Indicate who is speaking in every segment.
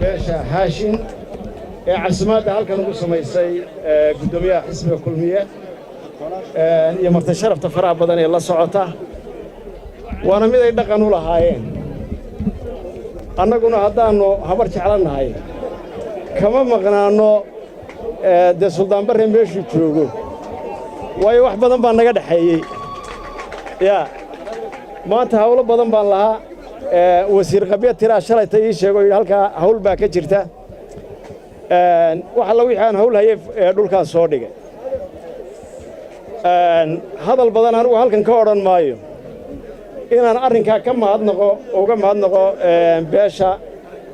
Speaker 1: Beesha Haashin ee casumaadda halkan ugu samaysay guddoomiyaha xisbiga Kulmiye iyo marti sharafta faraha badan ee la socota. Waana mid ay dhaqan u lahaayeen. Annaguna haddaannu Habar Jeclo nahay, kama maqnaanno dee Suldaan Barre meeshuu joogo, waayo wax badan baa naga dhexeeyey. Yaa maanta hawlo badan baan lahaa. Wasiir Qabya tiraa shalayta ii sheego, yidhi halkaa hawl baa ka jirta. Wax alla wixii aan hawl hayay ee dhulkaan soo dhigay. Hadal badan anigu halkan ka odhan maayo. Inaan arrinkaa ka mahadnaqo, uga mahadnaqo beesha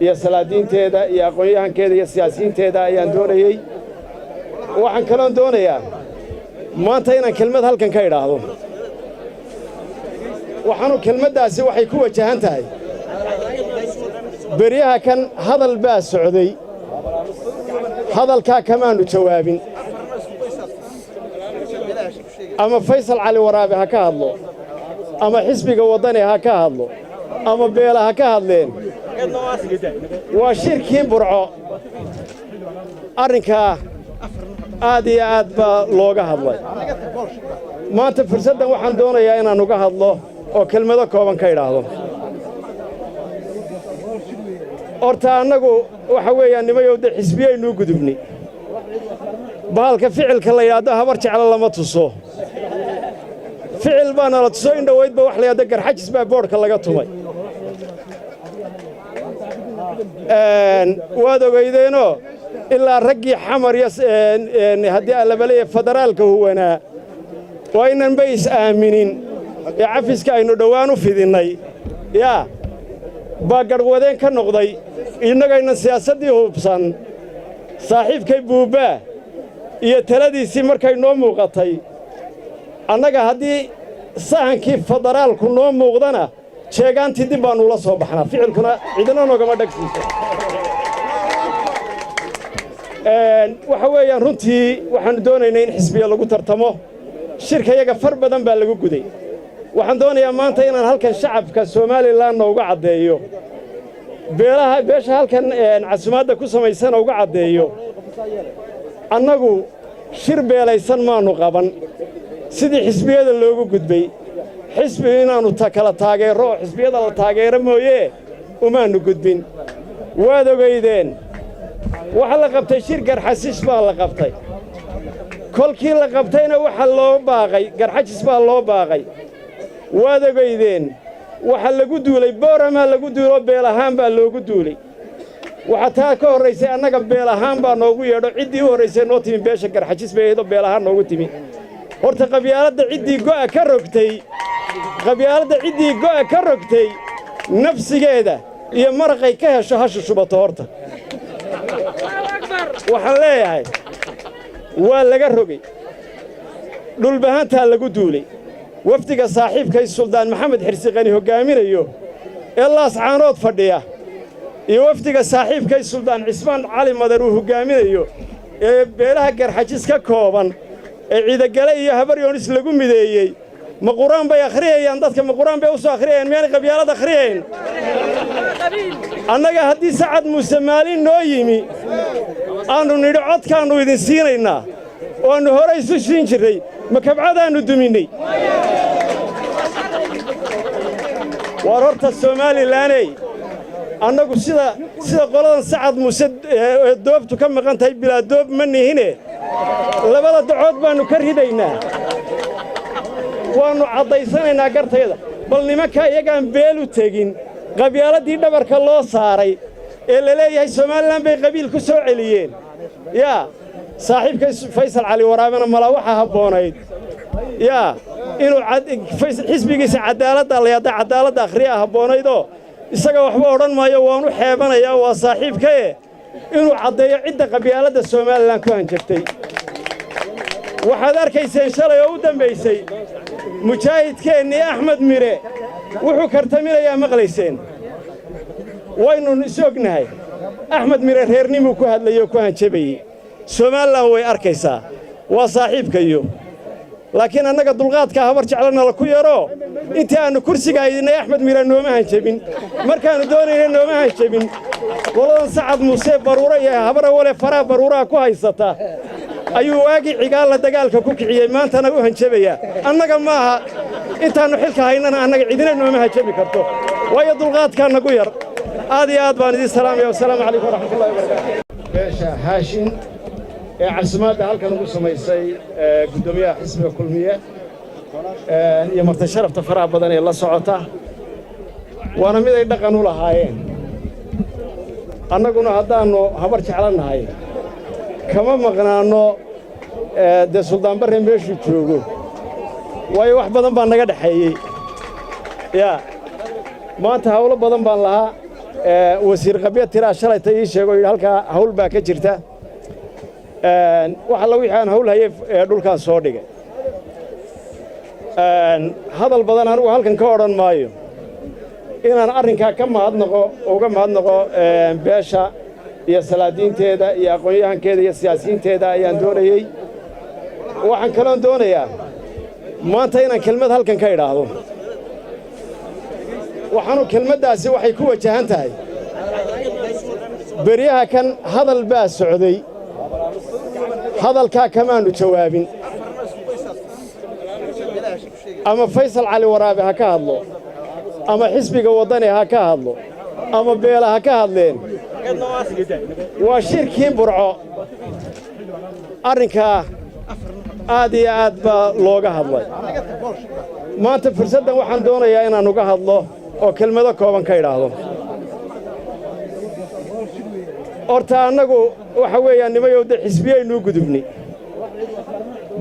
Speaker 1: iyo salaadiinteeda iyo aqoon-yahankeeda iyo siyaasiyiinteeda ayaan doonayey. Waxaan kaloon doonayaa maanta inaan kelmad halkan ka idhaahdo. Waxaanu kelmaddaasi waxay ku wajahan tahay beryaha kan hadal baa socday, hadalkaa kamaannu jawaabin. Ama Faysal Cali Waraabe ha ka hadlo, ama xisbiga Waddani ha ka hadlo, ama beela ha ka hadleen. Waa shirkii Burco. Arrinkaa aad iyo aad baa looga hadlay. Maanta fursaddan waxaan doonayaa inaan uga hadlo oo kelmado kooban ka idhaahdo. Horta annagu waxa weeyaan, nimayow, dee xisbiyaynuu gudubnay. Bahalka ficilka la yidhaahdo Habar Jeclo lama tuso, ficil baana la tuso. In dhowaydba wax la yidhahdo Garxajis baa boodhka laga tumay, waad ogaydeenoo. Ilaa raggii Xamar iyo haddii allabaleeya federaalka huwanaa waa inanba is aaminin ee cafiska aynu dhowaan u fidinnay yaa baa garhwadeen ka noqday, innagaynan siyaasaddii hubsan. Saaxiibkay Buubbaa iyo taladiisii markay noo muuqatay annaga, haddii sahankii federaalku noo muuqdana, jeegaantii dib baannu ula soo baxnaa. Ficilkuna cidina noogama dhagsiiso. Waxa weeyaan, runtii waxaannu doonaynay in xisbiya lagu tartamo. Shirkayaga far badan baa lagu guday. Waxaan doonayaa maanta inaan halkan shacabka Somalilandna uga caddeeyo, beelaha beesha halkan casumaadda ku samaysana uga caddeeyo: annagu shir beelaysan maannu qaban. Sidii xisbiyada loogu gudbay, xisbi inaannu kala taageerro oo xisbiyada la taageero mooyee, umaannu gudbin. Waad ogaydeen, waxaa la qabtay shir Garxasis baa la qabtay. Kolkii la qabtayna waxa loo baaqay Garxajis baa loo baaqay. Waad ogaydeen, waxa lagu duulay Booramaa lagu duuloo beel ahaan baa loogu duulay. Waxaa taa ka horraysay annaga beel ahaan baa noogu yeedho. Ciddii u horraysay noo timi beesha Garxajis bay ahayd oo beel ahaan noogu timi. Horta qabyaaladda ciddii go'a ka rogtay, qabyaaladda ciddii go'a ka rogtay, nafsigeeda iyo maraqay ka hesho ha shushubato. Horta waxaan leeyahay, waa laga rogay, Dhulbahantaa lagu duulay. Wafdiga saaxiibkay Suldaan Maxamed Xirsiqani hoggaaminayo ee Laascaanood fadhiya iyo wafdiga saaxiibkay Suldaan Cismaan Cali Madar uu hoggaaminayo ee beelaha Garxajis ka kooban ee Ciidagale iyo Habar Yoonis lagu mideeyey, ma Qur-aan bay akhriyayaan? Dadka ma Qur-aan bay u soo akhriyayaan? Miyaanay qabyaalad akhriyayn? Annaga haddii Sacad Muuse maalin noo yimi, aannu nidhi codkaannu idin siinaynaa oo aannu hore isu siin jirray, ma kabcadaannu duminnay? Waar horta Somalilandey, annagu sida qoladan Sacad Muuse ee doobtu ka maqan tahay, bilaa doob ma nihine. Labada dacood baannu ka ridaynaa, waannu caddaysanaynaa gartayda. Bal nimanka iyagaan beel u tegin, qabyaaladdii dhabarka loo saaray ee la leeyahay Somaliland bay qabiil ku soo celiyeen. Yaa saaxiibkay Faysal Cali Waraabena malaa waxaa habboonayd yaa inuu xisbigiisa caddaaladda layadda caddaaladda akhriyaa habboonaydoo. Isaga waxba odhan maayo, waanu xeebanayaa, waa saaxiibkae, inuu caddeeyo cidda qabyaaladda Somaliland ku hanjabtay. Waxaad arkayseen shalay oo u dambaysay mujaahidkeennii Axmed Mire wuxuu kartaminayaa, maqlayseen. Waynu is ognahay, Axmed Mire reernimuu ku hadlayey oo ku hanjabayey. Somaliland way arkaysaa, waa saaxiibkayo. Laakiin annaga dulqaadka Habar Jeclo nala ku yaroo. Intii aannu kursiga haydinay, Axmed Mira nooma hanjabin. Markaannu doonayna nooma hanjabin. Qoladan Sacad Muuse Baruura iyo Habarawale faraha baruuraha ku haysata ayuu waagii Cigaalla dagaalka ku kiciyey, maantana u hanjabayaa. Annaga maaha. Intaannu xilka haynana annaga cidina nooma hanjabi karto, waayo dulqaadkaa nagu yar. Aad iyo aad baan idiin salaamaya. Wasalaamu calaykum waraxmatullahi wabarakaatu. Beesha Haashin ee casumaadda halkan ugu samaysay guddoomiyaha xisbiga Kulmiye iyo marti sharafta faraha badan ee la socota, waana mid ay dhaqan u lahaayeen. Annaguna haddaannu Habar Jeclo nahay, kama maqnaanno dee Suldaan Barre meeshuu joogo, waayo wax badan baa naga dhexeeyey. Yaa maanta hawlo badan baan lahaa. Wasiir Qabya tiraa shalayta ii sheego, yidhi halkaa hawl baa ka jirta. Wax alla wixii aan hawl hayay dhulkaan soo dhigay. Hadal badan anigu halkan ka odhan maayo. Inaan arrinkaa ka mahadnaqo, uga mahadnaqo beesha iyo salaadiinteeda iyo aqoon-yahankeeda iyo siyaasiyiinteeda ayaan doonayey. Waxaan kaloon doonayaa maanta inaan kelmad halkan ka idhaahdo. Waxaanu kelmaddaasi waxay ku wajahan tahay beryaha kan hadal baa socday. Hadalkaa kamaannu jawaabin. Ama Faysal Cali Waraabe ha ka hadlo, ama xisbiga Waddani ha ka hadlo, ama beela ha ka hadleen. Waa shirkii Burco. Arrinkaa aad iyo aad baa looga hadlay. Maanta fursaddan waxaan doonayaa inaan uga hadlo oo kelmado kooban ka idhaahdo. Horta annagu waxa weeyaan, nimayow, de xisbiyaynuu gudubnay.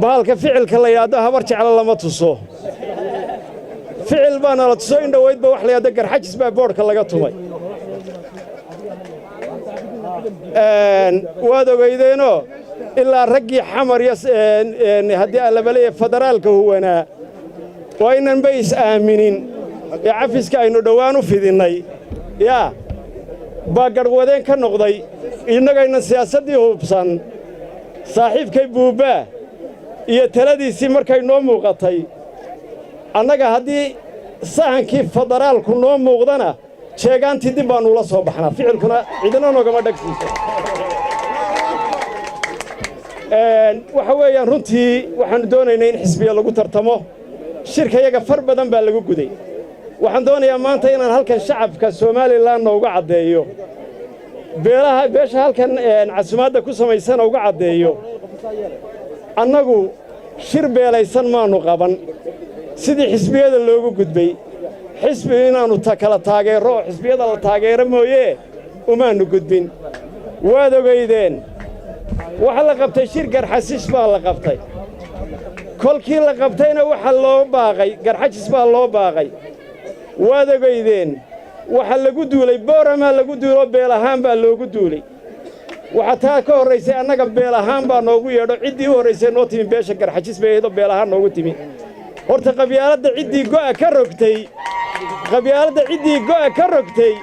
Speaker 1: Bahalka ficilka la yidhaahdo Habar Jeclo lama tuso. Ficil baana la tuso in dhowaydba. Wax la yidhahdo Garxajis baa boodhka laga tumay, waad ogaydeenoo. Ilaa raggii Xamar iyo haddii allabaleeya federaalka huwanaa waa inanba is aaminin ee cafiska aynu dhowaan u fidinnay yaa baa garhwadeen ka noqday, innagaynan siyaasaddii hubsan. Saaxiibkay Buubbaa iyo taladiisii markay noo muuqatay annaga, haddii sahankii federaalku noo muuqdana, jeegaantii dib baannu ula soo baxnaa. Ficilkuna cidina noogama dhagsiiso. Waxa weeyaan, runtii waxaannu doonaynay in xisbiya lagu tartamo. Shirkayaga far badan baa lagu guday. Waxaan doonayaa maanta inaan halkan shacabka Somalilandna uga caddeeyo, beelaha beesha halkan casumaadda ku samaysana uga caddeeyo: annagu shir beelaysan maannu qaban. Sidii xisbiyada loogu gudbay, xisbi inaannu ta kala taageerro oo xisbiyada la taageero mooyee, umaannu gudbin. Waad ogaydeen, waxa la qabtay shir Garxasis baa la qabtay. Kolkii la qabtayna waxa loo baaqay Garxajis baa loo baaqay. Waad ogaydeen, waxa lagu duulay Booramaa lagu duuloo beel ahaan baa loogu duulay. Waxaa taa ka horraysay annaga beel ahaan baa noogu yeedho. Ciddii u horraysay noo timi beesha Garxajis bay ahayd oo beel ahaan noogu timi. Horta qabyaaladda ciddii go'a ka rogtay, qabyaaladda ciddii go'a ka rogtay,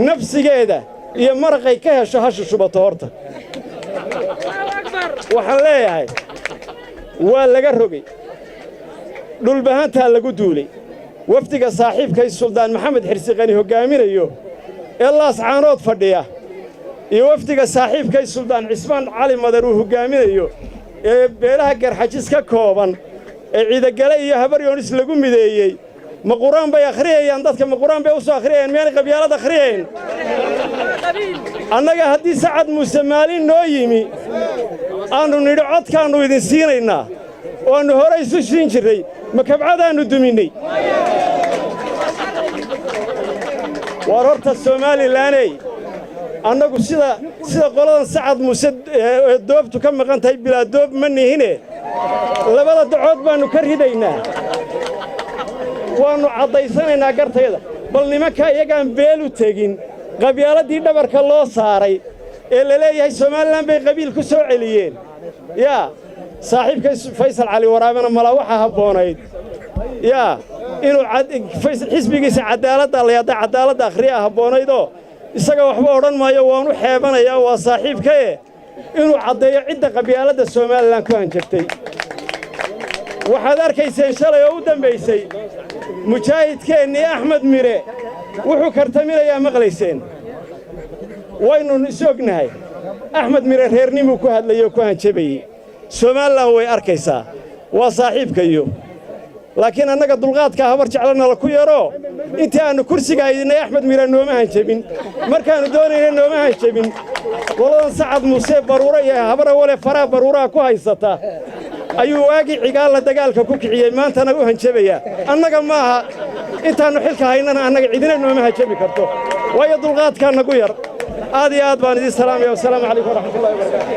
Speaker 1: nafsigeeda iyo maraqay ka hesho ha shushubato. Horta waxaan leeyahay, waa laga rogay. Dhulbahantaa lagu duulay. Wafdiga saaxiibkay Suldaan Maxamed Xirsiqani hoggaaminayo ee Laascaanood fadhiya iyo wafdiga saaxiibkay Suldaan Cismaan Cali Madar uu hoggaaminayo ee beelaha Garxajis ka kooban ee Ciidagale iyo Habaryoonis lagu mideeyey, ma qur-aan bay akhriyayaan? Dadka ma qur-aan bay u soo akhriyayaan? Miyaanay qabyaalad akhriyayn? Annaga haddii Sacad Muuse maalin noo yimi, aannu nidhi codkaannu idin siinaynaa oo aannu hore isu siin jirray, ma kabcadaannu duminnay? Waar horta Somalilaney, annagu sida qoladan Sacad Muuse ee doobtu ka maqan tahay, bilaa doob ma nihine. Labada dacood baannu ka ridaynaa, waannu caddaysanaynaa gartayada. Bal nimanka iyagaan beel u tegin, qabyaaladdii dhabarka loo saaray ee la leeyahay Somalilan bay qabiil ku soo celiyeen. Yaa saaxiibkay Faysal Cali Waraabena malaa waxaa habboonayd yaa inuu xisbigiisa caddaaladda layada caddaaladda akhriya habboonaydoo. Isaga waxba odhan maayo, waan u xeebanayaa, waa saaxiibkae, inuu caddeeyo cidda qabyaaladda Somalilan ku hanjabtay. Waxaad arkayseen shalay oo u dambaysay mujaahidkeennii Axmed Mire wuxuu kartaminayaa, maqlayseen. Waynu is ognahay, Axmed Mire reernimuu ku hadlayey oo ku hanjabayey. Somalilan way arkaysaa, waa saaxiibkayo, laakiin annaga dulqaadka Habar Jeclo nala ku yaroo. Intii aannu kursiga haydinay, Axmed Mire nooma hanjabin. Markaannu doonayna nooma hanjabin. Qoladan Sacad Muuse baruura iyo Habar Awale faraha baruuraha ku haysata ayuu waagii Cigaalla dagaalka ku kiciyey, maantana u hanjabayaa. Annaga maaha. Intaannu xilka haynana annaga cidina nooma hanjabi karto, waayo dulqaadkaa nagu yar. Aad iyo aad baan idiin salaamaya. Wasalaamu calaykum waraxmatullahi wabarakaatu.